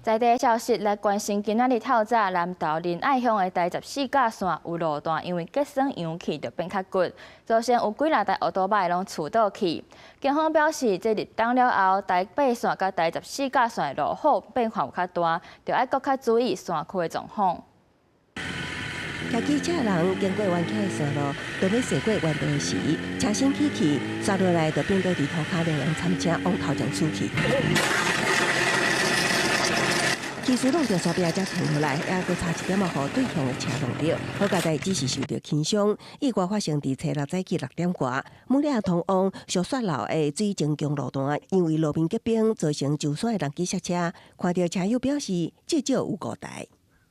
在地消息來關心，今仔日透早南投仁愛鄉的台十四甲線有路段因為結霜揚起就變較骨，造成有幾若台歐多擺攏揬倒去。警方表示，這入冬了後，台八線佮台十四甲線的落雨變化有較大，著愛閣較注意山區的狀況。騎機車人經過彎曲的山路，當欲駛過彎道時，車身起去，煞落來就變倒佇塗跤連人參車往頭前出去。技師弄著山壁才停落來，猶閣差一點仔予對向的車撞著。好佳哉只是受著輕傷。意外發生佇初六早起6點外，武嶺通往小雪老的水晶宮路段，因為路面結冰造成上山的人機剎車，看著車友表示至少有五台。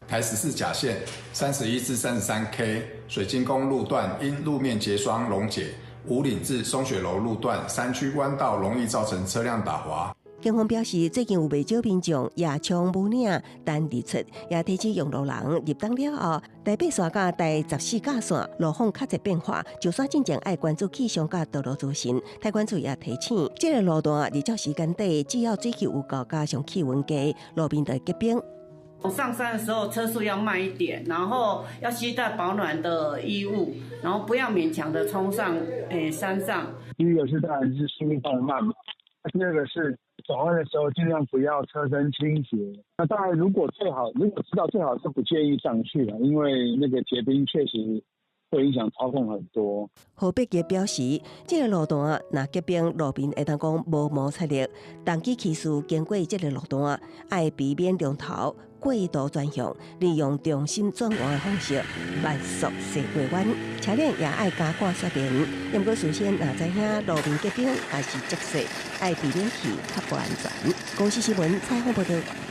台十四甲線31至33K 水晶宮路段因路面結霜溶解，武嶺至松雪樓路段山區彎道容易造成車輛打滑。警方表示，最近有袂少民眾夜衝武嶺等日出，也提醒用路人入冬了後，台八線佮台十四甲線路況較濟變化，上山進前愛關注氣象佮道路資訊。太管處也提醒，這個路段日照時間短，只要水汽有夠，加上氣溫低，路面就會結冰。上山的時候車速要慢一點，然後要攜帶保暖的衣物，然後不要勉強的衝上山上。第一個是當然是速度放慢，第二個是轉彎的時候盡量不要車身傾斜。那當然，如果知道最好是不建議上去了，因為那個結冰確實會影響操控很多。何伯傑表示，這個路段若結冰，路面會當講無摩擦力，重機騎士經過這個路段，愛避免中頭過度轉向，利用重心轉彎的方式慢速駛過彎，車輛也愛加掛雪簾。毋過事先若知影路面結冰抑是積雪，愛避免去較無安全。公視新聞採訪報導。